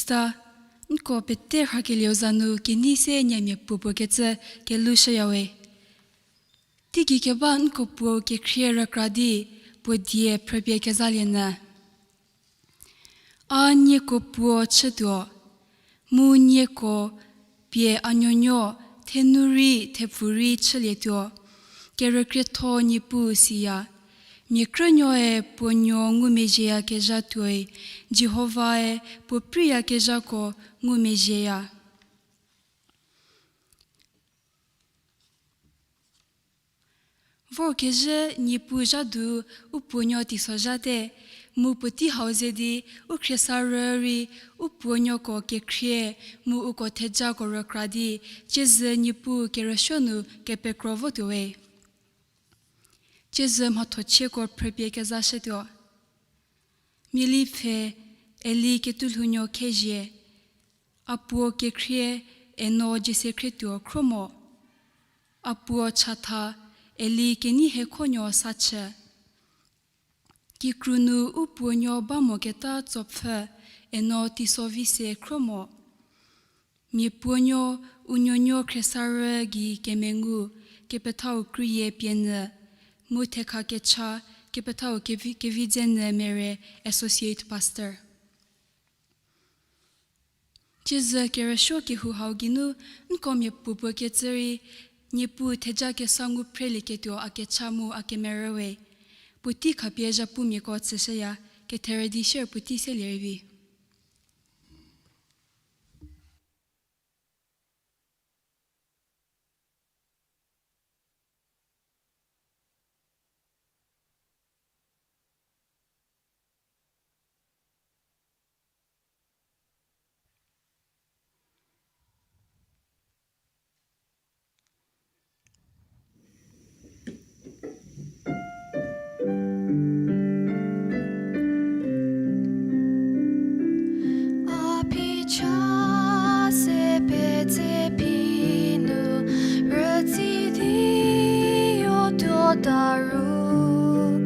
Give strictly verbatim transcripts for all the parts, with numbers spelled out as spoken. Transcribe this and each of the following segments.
Khrista, nko pete rhakelieu za nu kenei se niemia puopuo kecü kelushüyawe. Teigei keba nko puo kekhrie rükra di puo die phrüpie kezalienyü. A nieko puo chütuo, mu nieko pie a nuonuo thenu rei thepfu rei chülietuo, kerükrietho Niepuu siya. Mia krünuoe puo nuo ngumezhieyakezha tuoi, Jihovae puo preiyakezhako ngumezhieya. Vorkezhü Niepuu zha du u puonuo teisozhate, mu puotei hau ze di u khriesarü rei u puonuoko kekhrie mu uko thejako rükra di, ciezü Niepuu kerüsuo nu kepekro votuowe. Ciezü mhathochieko phrüpie kezashütuo. Miali pfhe Eli Ketulhounuo Khezhie, a puo kekhrie Eno Jiesekhretuo Khruomo, a puo chatha Eli Keneihiekhonuo Sachü. Kikru nu u puonuo ba moketa tsopfü Eno Teisovise Khruomo. Mia puonuo u nuonuo khriesarü gei kemengu, kepethau Krüyie Pienyü, mu thekha kecha kepethau Kevi-, Kevidzenyü Mere, Associate Pastor. Ciezü kerüsuo kehou hau geinu nko mia puopuo kecü rei, Niepuu theja kesa ngu phrelieketuo a kecha mu a kemerü we. Puotei khapie zhapumiako tsüshüya, ketherü di sier puotei selie rei vi. A phicha se petse phi nu rütsi di yotuo ta ru,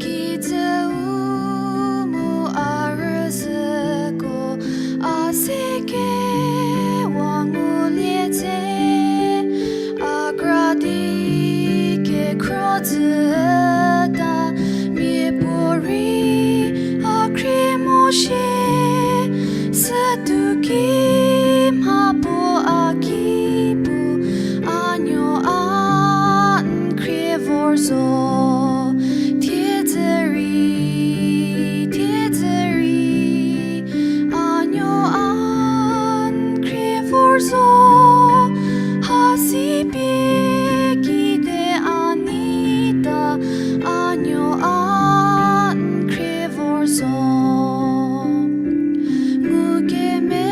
kijüu mu a rüzhüko a se kewa ngulie tse, a kra di kekhro jüta miapuorei a khrie mo shie, sütuo ki mhapuo a ki pu a nuo a n khrie vor zo. Thiedzü rei, thiedzü rei, a nuo a n khrie vor zo. Hasipie kide a neita, a nuo a n khrie vor zo. Ngukeme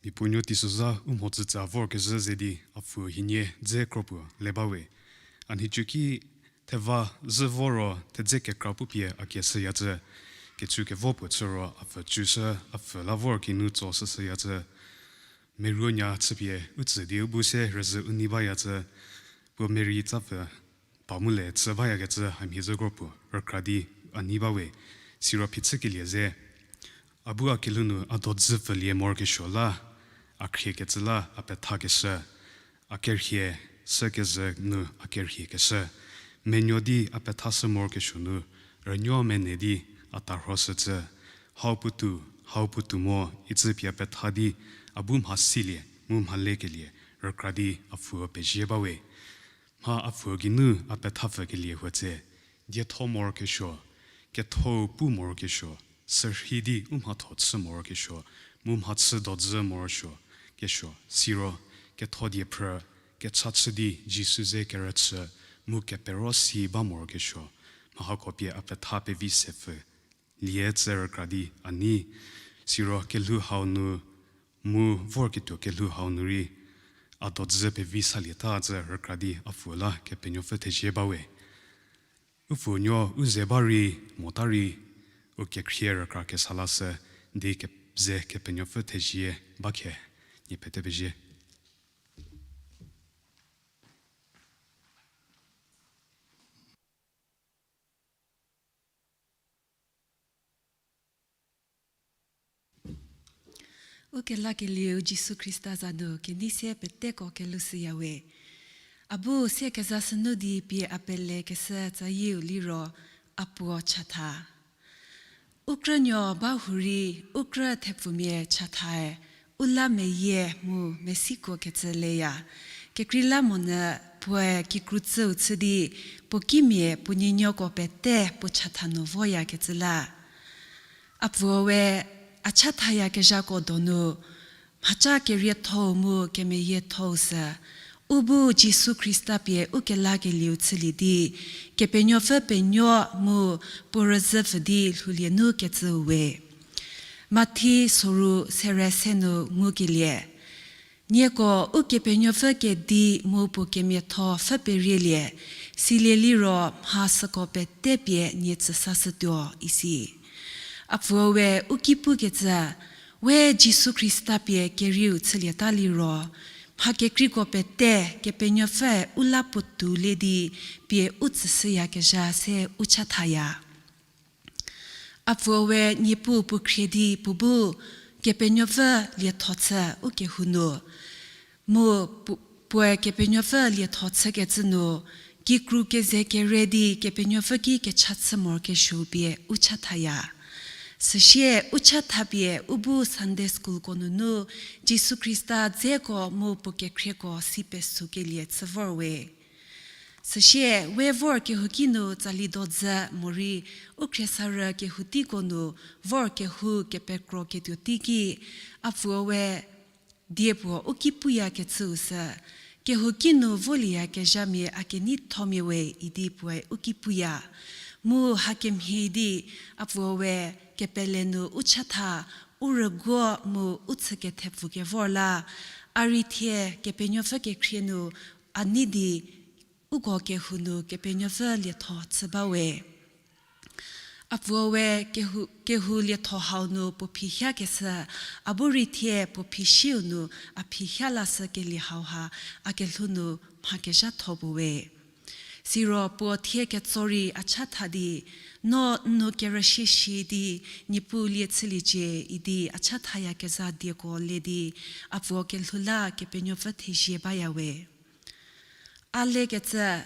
Miapuonuo teisozha u mhodzütsa vorkezhü ze di a pfuo hienie dze kropuo le bawe. A nhicuki theva zhü vo ro thedze kekra pupie a kieshüyacü, kecü kevo puo chü ro a pfü cüshü, a pfü la vor kinu tso shüshüyacü, meruonya chüpie u tsü di u bu se rüzhü u nei bayacü, puo merei tsapfü pa mu le chü bayakecü hamhie zhü kropuo rükra di a nei bawe. Siro phichükelie ze, a bu a kelhou nu a dodzü pfülie morokesuo la, a khriekecü la a pethakeshü, a kerhie shükezhü nu a kerhiekeshü, menuo di a pethashü morokesuo nu, rünuo mene di a tarhoshücü, hau puotou, hau puotou mo, icü pie a petha di, a bu mha silie mu mha lekelie rükra di a pfuo pezie bawe. Mha a pfuo geinu a pethapfükelie huo tse, dietho morokesuo, kethou pu morokesuo, sürhei di u mhatho chü morokesuo, mu mhachü dodzü morosuo, kesuo, siro, ketho diephrü, kecha chü di Jisu ze kerüchü, mu kepero si ba morokesuo, mha hako pie a petha pevi sepfü lie tse rükra di a nei, siro kelhou hau nu, mu vorketuo kelhou hau nu rei, a dodzü pevi salieta tse rükra di a pfuo la Kepenuopfü thezie bawe. U pfuonuo u ze ba rei, mota rei, u kekhrie rükra kesa lashü di ke-, ze Kepenuopfü thezie ba khe, nie pete pezie. Ukelakelieu Jisu Khrista za nu kenei se peteko kelushüyawe. A bu sie kezashünu di pie a pelekeshü tsayieu liro, a puo chatha. U krünuo ba hurei, u krü thepfumia chathae, u la meyie mu mesikuokecü leya. Kekreilamonyü puoe kikru tsüu chü di, puo kimia puo nuonuoko pete puo chatha nu voyakecü la. A pfuo we, a chathayakezhako donu, mhaca kerietho-u mu kemeyietho-u sü, u bu Jisu Khrista pie ukelakelieu chülie di, Kepenuopfü penuo mu puo rüzhü pfü di lhoulie nu kecüu we. Mathi soru sere se nu ngukelie. Nieko Ukepenuopfü kedi mu puo kemiatho pfhü perielie, silie liro mha süko pete pie nie tsüsashütuo isi. A pfuo we u ki pukecü, we Jisu Khrista pie kerieu chülieta liro, mha kekreiko pete Kepenuopfü u la puotou le di pie u tsüshüyakezha se u chathaya. A pfuo we Niepuu puo khrie di puo bu Kepenuopfü lietho chü u kehou nu. Mu pu-, puoe Kepenuopfü lietho chükecü nu, kikru keze kere di Kepenuopfü ki kecha chü morokesuou pie u chathaya. Süsie u chathapie u bu Sunday schoolko nunu Jisu Khrista dzeko mu puo kekhrieko si pesukelie chü vor we. Süsie we vor kehouki nu tsali dodzü morei u khriesarü kehou teiko nu vor kehou kepekro ketuo teiki, a pfuo we die puo u ki puyakecüu sü, kehouki nu volieyakezhamia a keneithomia we idi puoe u ki puya. Mu hakemhie di, a pfuo we kepele nu u chatha, u rüguo mu u chükethepfü kevor la, a rei thie Kepenuopfü kekhrie nu a nei di uko kehou nu Kepenuopfü lietho chü ba we. A pfuo we kehou, kehou lietho hau nu puo phi hiakeshü, a bu rei thie puo phi siu nu a phi hia lashükelie hauha a kelhou nu mha kezhatho puo we. Siro puo thie ketso rei a chatha di, no n nu kerüshie shi di Niepuu lie chüliecie idi a chathayakezha dieko le di, a pfuo kelhou la Kepenuopfü thezie baya we. A lekecü,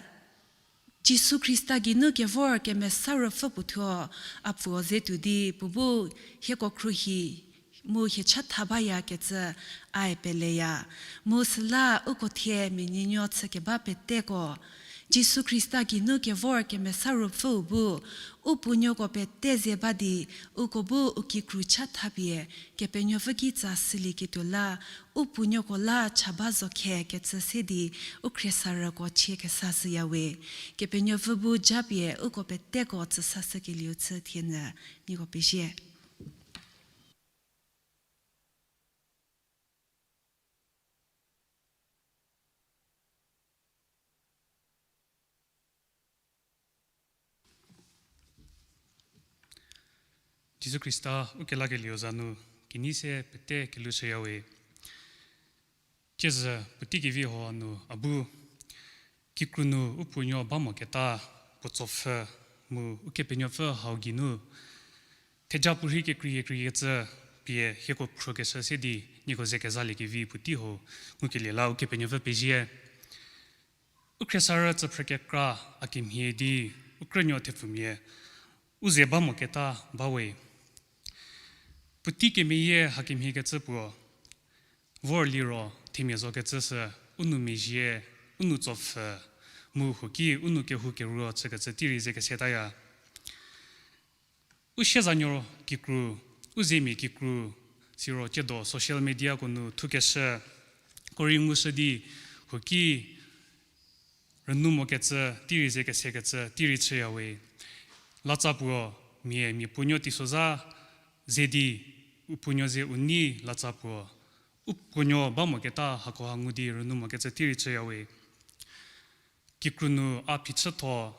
Jisu Khrista geinu kevor Kemesa Ruopfü puothuo a pfuo ze tuo di puo bu hieko khruohi mu hie chatha bayakecü a peleya. Mu süla uko thie mia nuonuo chükeba peteko, Jisu Khrista geinu kevor Kemesa Ruopfüu bu u puonuoko pete ze ba di, uko bu u kikru chathapie Kepenuopfü ki tsa sülieketuo la, u puonuoko la cha ba zo khekecü se di u khriesarüko chie kesashüya we. Kepenuopfü bu japie uko peteko tsüsashükelieu chü thienyü, nieko pezie. Jisu Khrista ukelakelieu za nu kenei se pete kelhou shüyawe. Tiezü puotei kevi hau nu a bu, kikru nu u puonuo ba moketa puo tsopfü mu Ukepenuopfü hau geinu theja puorhi kekreikekreikecü pie hieko khruokeshü se di nieko ze kezaliekevi puotei hau ngukelie la Ukepenuopfü pezie. U khriesarü tsüphrü kekra a kemhie di u krünuo thepfumia u ze ba moketa bawe. Puotei kemeyie hakemhiekecü puo vor liro themia zokecü sü u nou mezhie, u nou tsopfü, mu huoki u nou kehoukeruo chükecü tei rei ze kesetaya. U siezanuo kikru, u zemia kikru, siro tsiedo social mediako nu thukeshüko rei ngushü di huoki rünou mokecü tei rei ze kesekecü tei rei chüyawe. Latsa puo, mia mia puonuo teisozha ze di u puonuo ze u nei latsa puo, u puonuo ba moketa hakoha ngu di rünou mokecü tei rei chüyawe. Kikru nu a phichütho,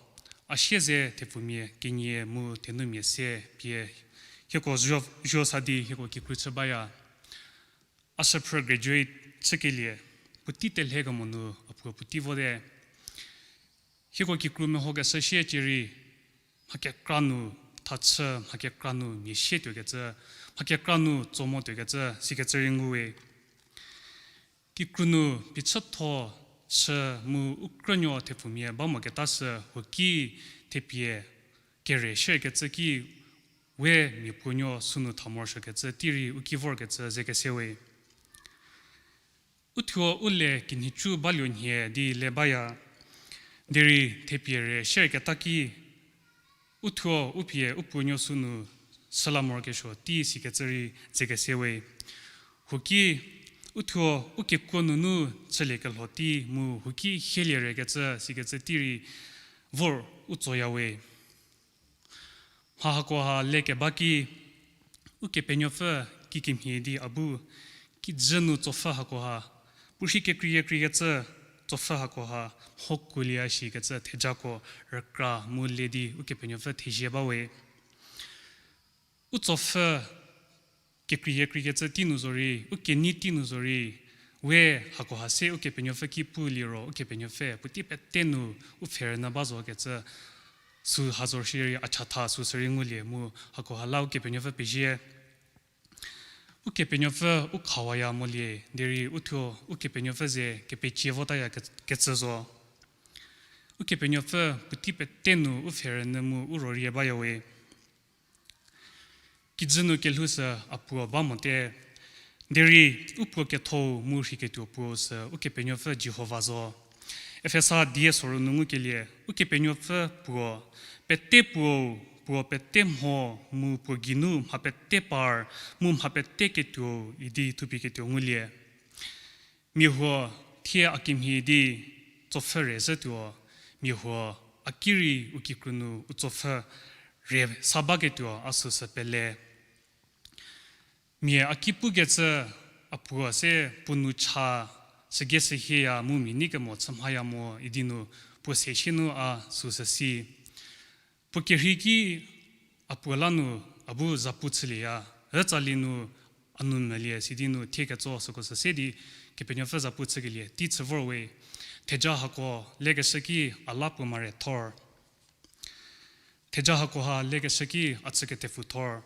a sieze thepfumia kenie mu thenumia se pie hieko zuo, zuo sa di hieko kikru chü baya. A shüphrü graduate chükelie, puotei telhe kemo nu a puo puotei vote. Hieko kikru mehokeshü sie cierei, mha kekra nu thachü, mha kekra nu mia sie tuokecü, mha kekra nu tso mo tuokecü sikecü rei nguwe. Kikru nu phichütho chü mu u krünuo thepfumia ba moketa sü huoki thepie kere shierkecü ki we mia puonuo sünu tha morosuokecü tei rei u ki vorkecü ze kesewe. Uthuo u le kinhicu baluo nhie di le baya, derei thepie re shierketa ki uthuo u pie u puonuo sünu süla morokesuo tei sikecü rei ze kesewe. Huoki uthuo u kekuo nunu chüliekelho tei mu huoki hielie rekecü sikecü tei rei vor u tsoyawe. Mha hakoha lekeba ki, Ukepenuopfü kikemhie di a bu, kijü nu tsopfü hakoha, puorhi kekreikekreikecü tsopfü hakoha, mhokuolie a shikecü thejako rükra mu le di Ukepenuopfü thezie bawe. U tsopfü kekreikekreikecü tei nu zorei, u kenei tei nu zorei, we hakoha se Ukepenuopfü ki pu liro, Ukepenuopfü puotei pete nu u pfhe rünyü ba zokecü, sü ha zo shierei a chatha süsü rei ngulie mu hakoha la Ukepenuopfü pezie. Ukepenuopfü u khawaya molie, derei uthuo Ukepenuopfü ze kepecie votaya ke-, kecü zo. Ukepenuopfü puotei pete nu u pfhe rünyü mu u rorie bayawe. Kijü nu kelhou sü a puo ba mote, derei u puo ketho-u mu rheiketuo puo sü Ukepenuopfü Jihova zo. Efesa die soru nu ngukelie, Ukepenuopfü puo, pete puo-u, puo pete mho, mu puo geinu mha pete par, mu mha pete ketuo-u idi thupie ketuo ngulie. Mia huo thie a kemhie di tsopfü re zhütuo, mia huo a ki rei u kikru nu u tsopfü re sa baketuo a süsü pele. Mia a ki pukecü a puo se puo nou cha, sügei sehieya mu mia nei kemo chü mhaya mo idi nu puo se sie nu a süsü si. Puo kerhei ki a puo la nu a bu zapu chülieya, rütsali nu a nou melie sidi nu thie ketso süko sü se di Kepenuopfü zapu chükelie tei chü vor we. Theja hako lekeshü ki a la puo mare thor. Theja hakoha lekeshü ki a chü ketepfü thor.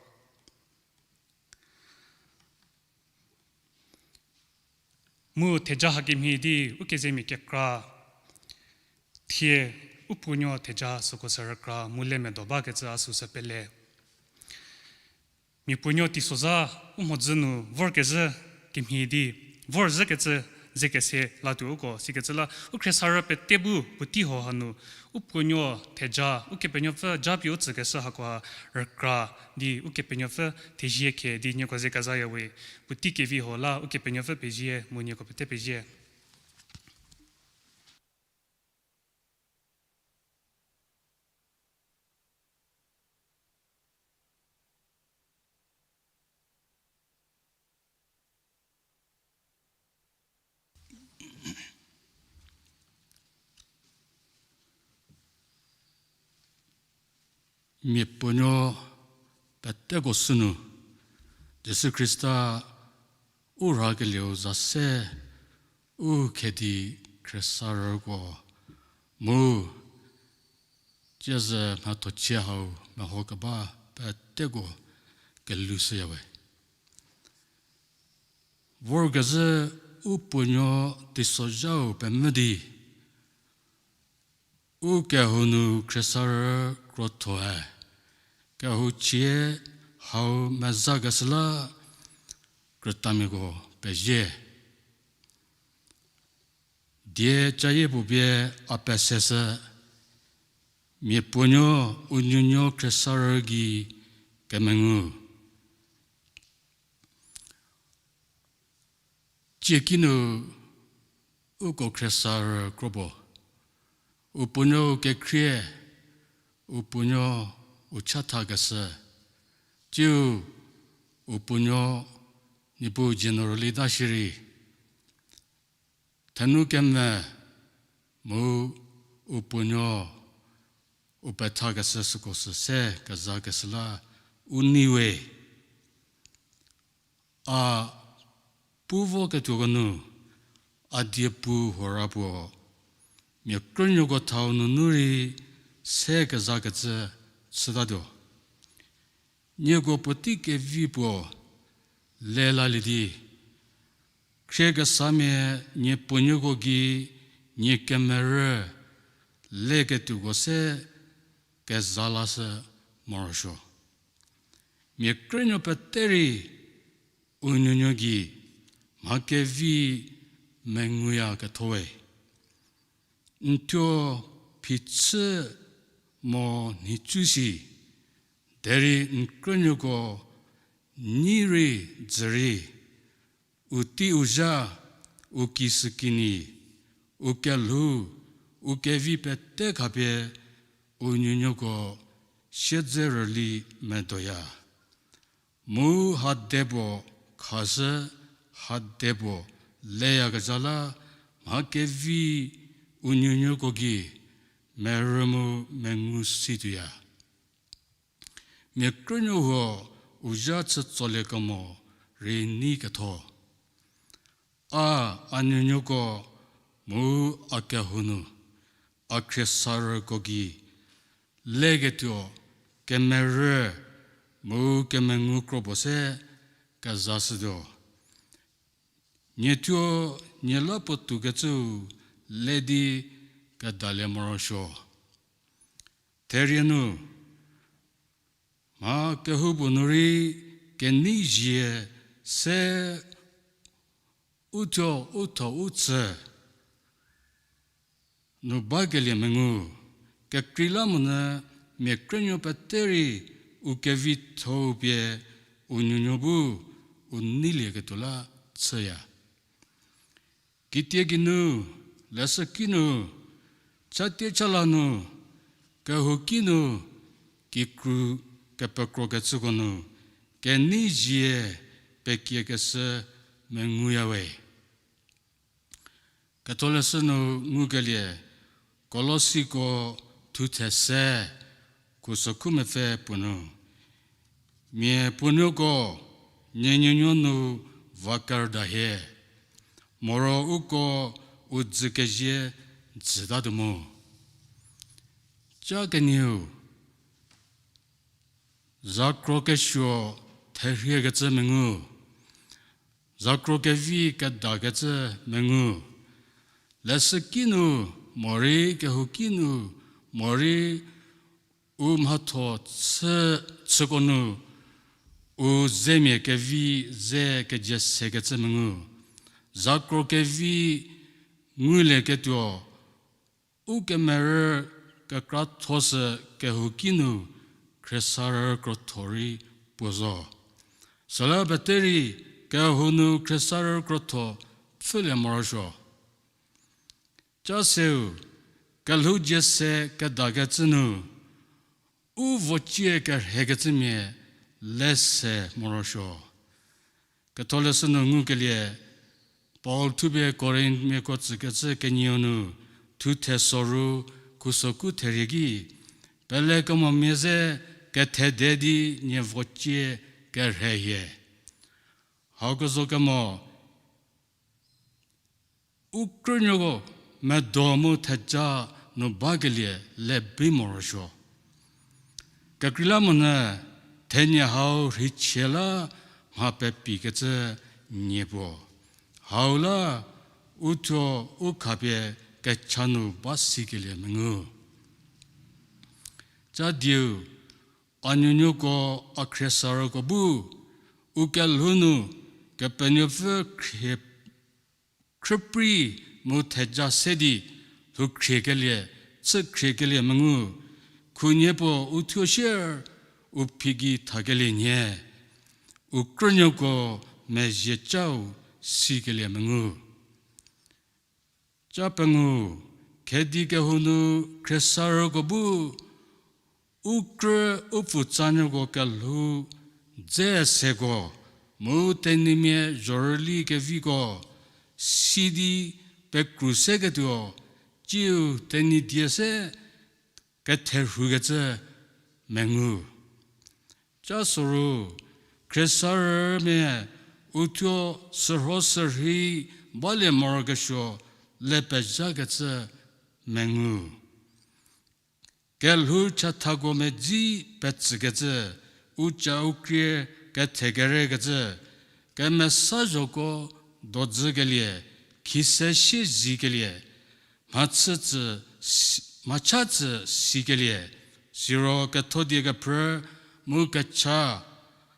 Mu theja hakemhie di u kezemia kekra thie u puonuo theja süko sü rükra mu le medo bakecü a süsü pele. Mia puonuo teisozha u mhodzü nu vorkezhü kemhie di, vorzhükecü ze kese latuo uko sikecü la, u khriesarü pete bu puotei ho hanu, u puonuo theja, Ukepenuopfü japie u tsükeshü hakoha rükra di Ukepenuopfü thezie khe di nieko ze kezayawe, puotei kevi ho la Ukepenuopfü pezie mu nieko pete pezie. Mia puonuo peteko sünu, Jisu Khrista u rhakelieu za se, u khedi khriesarüko mu, tsiezü mhathochie hau meho keba peteko kelhou shüyawe. Vorkezhü u puonuo teisozhau pemvü di, u kehou nu khriesarü krothoe, kehou chie hau mezakeshü la krütamiako pezie. Die cayie puo pie a peseshü, mia puonuo u nuonuo khriesarü gei kemengu. Tsiekinu uko khriesarü kro puo, u puonuo kekhrie, u puonuo u chathakeshü, tsiu u puonuo Niepuu generally ta shierei, thenu keme mu u puonuo u pethakeshü süko sü se kezakeshü la u neiwe. A pu voketuoko nu, a diepu huo ra puo, mia krünuoko thau nunu rei se kezakecü chütatuo. Nieko puotei kevi puo lelalie di, khriekesamia nie puonuoko gei nie kemerü leketuoko se keza lashü morosuo. Mia krünuo pete rei u nuonuo gei mha kevi menguyakethoe. N thuo phichü mo nhicu si, derei n krünuoko nyi rei dzü rei, u tei u zha, u kisükinyi, u kelhou, u kevi pete khapie u nuonuoko siedze rüli medoya. Mu hade puo khashü, hade puo leyakezha la mha kevi u nuonuoko gei merü mu mengu situoya. Mia krünuo huo u zha chü tsoliekemo rei nei ketho. A, a nuonuoko mu a kehou nu, a khriesarüko gei leketuo kemerü mu kemengu kro puo se kezashütuo. Nie thuo nie la puo toukecüu le di kedalie morosuo. Therie nu, mha kehoupuo nu rei kenei zie se u thuo u tho u chü nu bakelie mengu, kekreilamonyü mia krünuo pete rei u kevitho-u pie u nuonuo bu u neilieketuo la chüya. Kitie kinu, leshüki nu, chatie chala nu, kehouki nu, kikru kepekrokecüko nu, kenei zie pekiekeshü menguya we. Ketholeshü nu ngukelie, Kolosiko thuthe se, khusokhu mepfü puo nu, mia puonuoko, nie nuonuo nu va kerda hie, moro uko u dzükezie dzütatuo mu. Ca kenieu, zakro kesuo therhiekecü mengu, zakro kevi kedakecü mengu, leshüki nu, morei kehouki nu, morei u mhatho chü, chüko nu, u zemia kevi ze kejesekecü mengu, zakro kevi ngulieketuo, u kemerü kekratho sü kehouki nu khriesarü krotho rei puo zo. Süla pete rei kehou nu khriesarü krotho pfhülie morosuo. Ca seu, kelhou dzie se kedakecü nu, u vocie kerhekecümia le se morosuo. Ketholeshü nu ngukelie, Paul thupie Korinthmiako tsükecü kenieu nu, thuthe soru, khusokhu therie ki, pelekemomia ze kethede di nie vocie kerhe hie. Hauko zo kemo, u krünuoko medo mu theja nu bakelie le bi morosuo. Kekreilamonyü thenie hau rheichie la mha pepikecü nie puo. Hau la uthuo u khapie kecha nu ba sikelie mengu. Cha dieu, a nuonuoko, a khriesarüko bu, u kelhou nu, Kepenuopfü khrie, khrüprei mu theja se di, lhoukhrie kelie, chükhrie kelie mengu, khunhie puo uthuo sier, u phi gei thakelie nhie, u krünuoko mezhie cau sikelie mengu. Cha pengou, khedi kehou nu khriesarüko bu, u krü u pfutsanuoko kelhou dze seko, mu tenyimia zhorüli keviko, si di pekru seketuo, tsiu Tenyidie se ketherhukecü mengu. Ca soru, khriesarümia uthuo sürho sürhei balie morokesuo le pezhakecü mengu. Kelhou chathako medzi petsükecü, u ca u krie kethekerekecü, kemesa zhoko dodzükelie, khise sie zikelie, mhachütsü si-, mhachatsü sikelie, siro kethodie kephrü mu kecha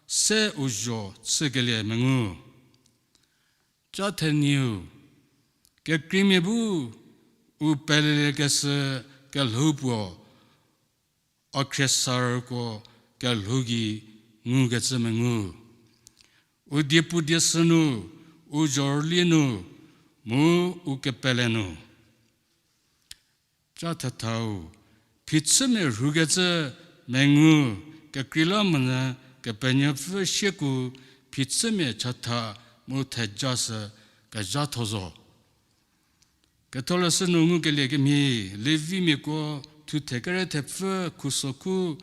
se u zho chükelie mengu. Ca thenieu, kekreimia bu u peleliekeshü kelhou puo, a khriesarüko kelhou gei ngukecü mengu. U diepu dieshü nu, u zhorüli nu, mu u kepele nu. Ca thethau, phichümia rhukecü mengu, kekreilamonyü Kepenuopfü siekuo phichümia chatha mu thejasü kezhatho zo. Ketholeshü nu ngukelie kemhie, Levimiako thuthe kere thepfü khusokhu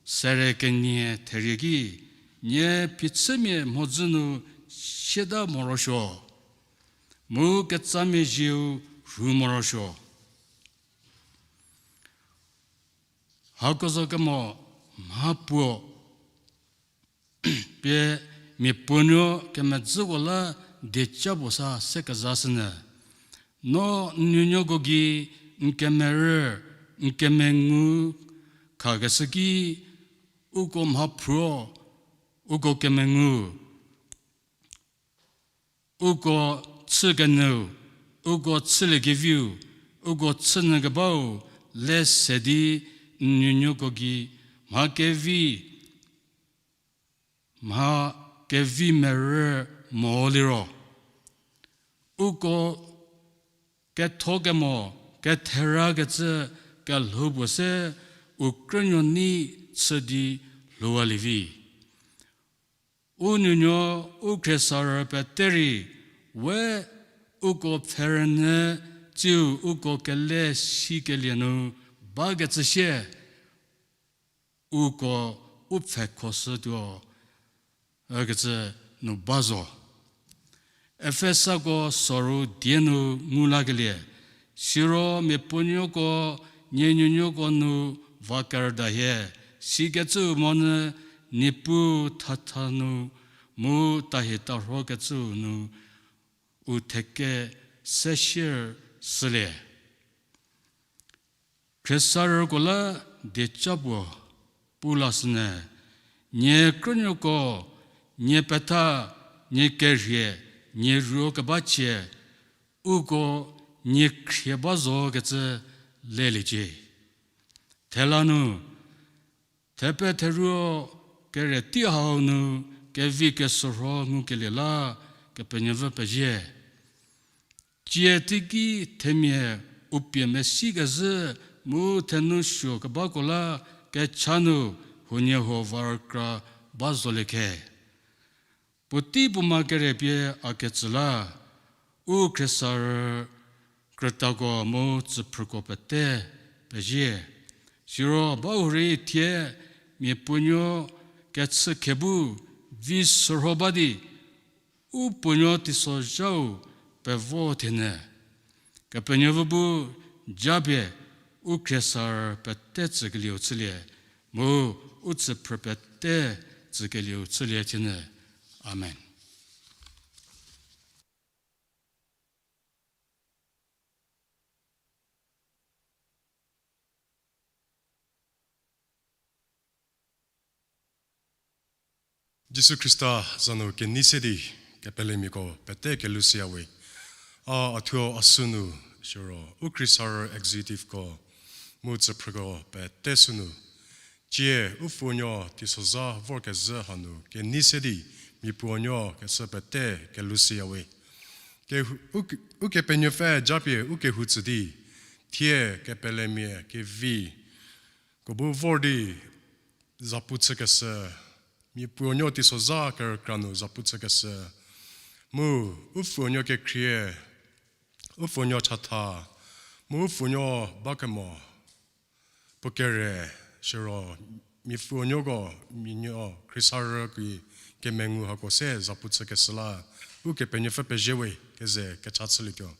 sere kenie therie ki, nie phichümia mhodzü nu siata morosuo, mu ketsamia zieu rhu morosuo. Hako zo kemo mha puo pie mia puonuo kemedzüko la dieca puo sa se kezashünyü. No n nuonuoko gei n kemerü, n kemengu khakeshü ki, uko mha phuo, uko kemengu, uko chükenyüu, uko chüliekeviu, uko chünyükebau le se di n nuonuoko gei mha kevi, mha kevi merü mo liro, uko ketho kemo ketherakecü kelhou puo se u krünuo nei chü di lhouwalie vi. U nuonuo u khriesarü pete rei we uko pfherünyü tsiu uko kele sikelie nu bakecü sie uko u pfhekhoshütuo ükecü nu ba zo. Efesako soru die nu ngu lakelie, siro mia puonuoko nie nuonuoko nu va kerüda hie, sikecü monyü Niepuu thatha nu mu tahie tarhokecü nu u theke se sier shülie. Khriesarüko la dieca puo pu lashünyü, nie krünuoko, nie petha, nie kerhie, nie ruo kebachie, uko nie khrie ba zokecü leliecie. Thela nu, thepe theruo kere tei hau nu kevi kesürho ngukelie la Kepenuopfü pezie. Cie teiki themia u pie mesikezhü mu thenu suo kebako la kecha nu huoniehuo va rükra ba zolie khe. Puotei puoma kere pie a ketsü la, u khriesarü krütako mu tsüphrüko pete pezie. Siro bahurei thie mia puonuo kechü khe bu vi sürho ba di, u puonuo teisozhau pevo thienyü. Kepenuopfü bu japie u khriesarü pete tsükelieu chülie, mu u tsüphrü pete tsükelieu chülie thienyü. Amen. Jisu Khrista za nu kenei se di kepelemiako pete kelhou shüyawe. A, a thuo a sü nu, siro u khriesarü executiveko mu tsüphrüko pete sü nu, cie u puonuo teisozha vorkezhü hanu kenei se di mia puonuo kechü pete kelhou shüyawe. Kehu-, u ke-, Ukepenuopfü japie u kehou tsü di, thie kepelemia keviko bu vor di zapu chükeshü, mia puonuo teisozha kerükra nu zapu chükeshü, mu u puonuo kekhrie, u puonuo chatha, mu u puonuo bakemo, puo kere, siro mia puonuoko, mia nuo khriesarü ki kemengu hako se zapu chükeshü la, Ukepenuopfü pezie we keze kecha chülietuo.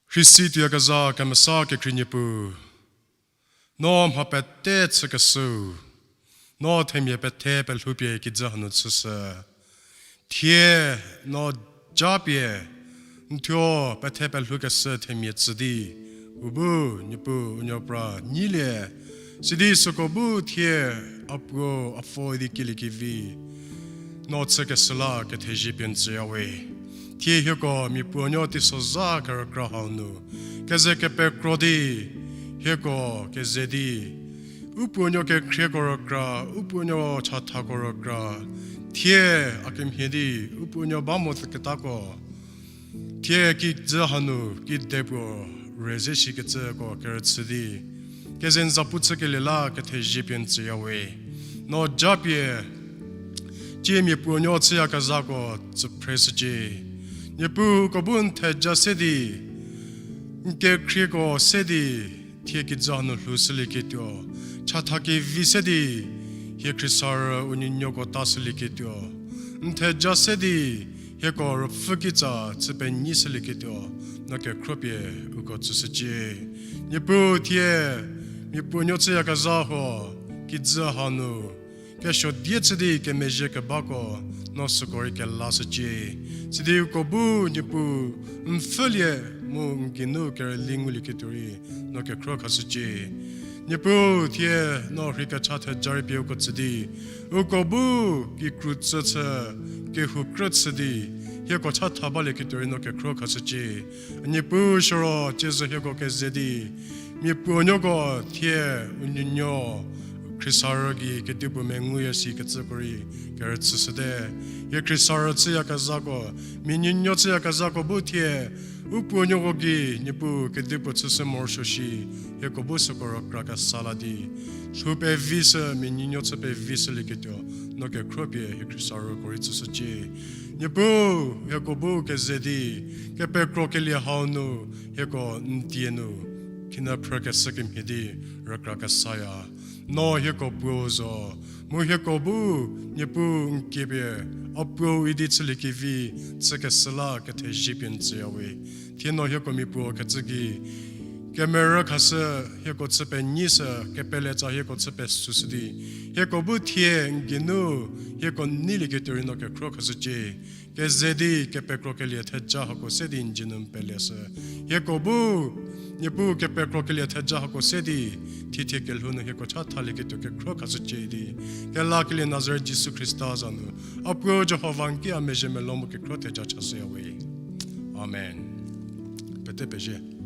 Rheisi tuoyakezha kemesa kekhrie Niepuu, no mha pete chükeshüu, no themia pethe pelhoupie kijü hanu chüshü. Thie no japie n thuo pethe pelhoukeshü themia tsü di, u bu Niepuu u nuo pra nyilie, sidi süko bu thie a puo a pfo idi kieliekevi no chükeshü la kethezie pie n tsüyawe. Thie hieko mia puonuo teisozha kerükra hau nu keze kepekro di, hieko keze di, u puonuo kekhrieko rükra, u puonuo chathako rükra, thie a kemhie di u puonuo ba mo tsüketako, thie kijü hanu kidepuo rüze shikecüko kerüchü di, keze n zapu chükelie la kethezie pie n tsüyawe. No japie cie mia puonuo chüyakezhako tsüphreshücie. Niepuu uko bu n theja se di, n kekhrieko se di, thie kijü hanu lhoushülieketuo, chatha kevi se di, hie khriesarü u nuonuoko tashülieketuo, n theja se di, hieko ruopfü kitsa chü penyi shülieketuo, no kekhropie uko tsüshücie. Niepuu thie mia puonuo chüyakezha huo, kijü hanu kesuo die chü di kemezhie kebako, no süko rei kelashücie. Sidi uko bu Niepuu n pfhülie mu n geinu kerüli ngulieketuo rei no kekhro khashücie. Niepuu thie no rhei kecha theja rei pie uko tsü di, uko bu kikru tsü chü, kehou krü chü di, hieko chatha balieketuo rei no kekhro khashücie. Niepuu siro cie zo hieko keze di, mia puonuoko thie u nuonuo khriesarü gei kedipuo menguya shikecüko rei kerüchüshüte. Hie khriesarü chüyakezhako, mia nuonuo chüyakezhako bu thie u puonuoko gei Niepuu kedipuo chüshü morosuo shi, hieko bu süko rükra kesa la di, lhou pevishü, mia nuonuo chü pevishülieketuo, no kekhropie hie khriesarüko rei tsüshücie. Niepuu hieko bu keze di, kepekrokelie hau nu, hieko n die nu khinhie phrükeshü kemhie di rükra kesaya. No hieko puo zo, mu hieko bu Niepuu n kiepie a puo idi chüliekevi chükeshü la kethezie pie n tsüyawe. Thie no hieko mia puo kecü gei kemerü khashü, hieko chü penyishü, kepeletsa hieko chü pesüshü di, hieko bu thie n geinu hieko neilieketuo rei no kekhro khashücie. Keze di kepekrokelie theja hako se di n geinu n peleshü. Hieko bu, Niepuu kepekrokelie theja hako se di, thithie kelhou nu hieko chathalieketuo kekhro khashücie di, kelakelie Nazaret Jisu Khrista za nu, a puo Jihova n ki a mezhie melou mu kekhro theja chashüyawe. Amen. Pete pezhie.